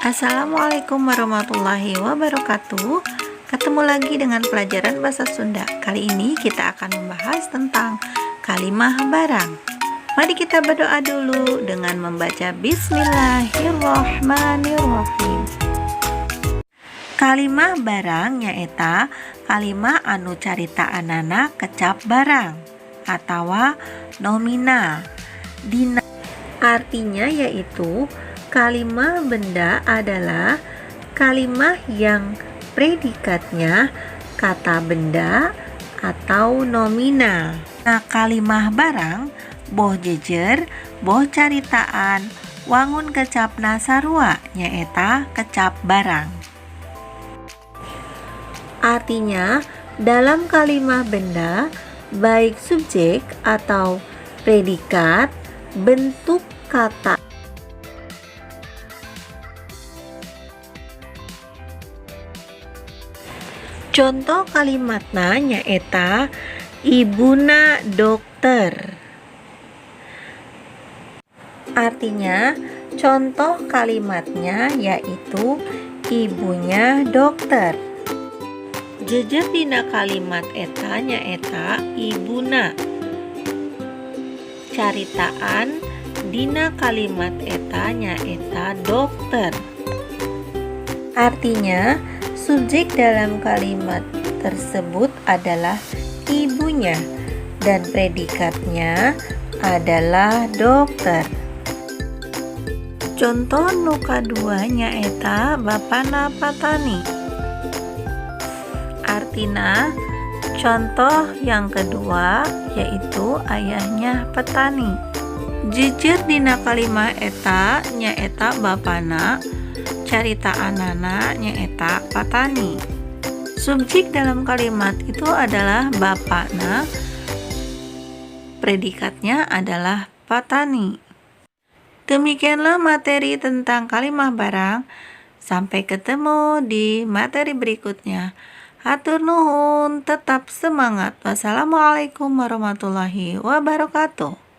Assalamualaikum warahmatullahi wabarakatuh. Ketemu lagi dengan pelajaran bahasa Sunda. Kali ini kita akan membahas tentang kalimah barang. Mari kita berdoa dulu dengan membaca Bismillahirrahmanirrahim. Kalimah barang nyaeta kalimah anu caritaanana kecap barang atau nomina. Dina artinya yaitu kalimah benda adalah kalimah yang predikatnya kata benda atau nomina. Nah, kalimah barang boh jejer, boh caritaan, wangun kecapna sarua, nyaeta kecap barang. Artinya, dalam kalimah benda, baik subjek atau predikat, bentuk kata. Contoh kalimatna nyaeta ibuna dokter. Artinya, contoh kalimatnya yaitu ibunya dokter. Jejer dina kalimat eta nyaeta ibuna. Caritaan dina kalimat eta nyaeta dokter. Artinya, subjek dalam kalimat tersebut adalah ibunya dan predikatnya adalah dokter. Contoh nu kadua nyaeta bapana patani. Artina, contoh yang kedua yaitu ayahnya petani. Jejer dina kalimah eta nyaeta bapana, caritaanana nyaeta patani. Subjek dalam kalimat itu adalah bapakna, predikatnya adalah patani. Demikianlah materi tentang kalimah barang. Sampai ketemu di materi berikutnya. Hatur nuhun, tetap semangat. Wassalamualaikum warahmatullahi wabarakatuh.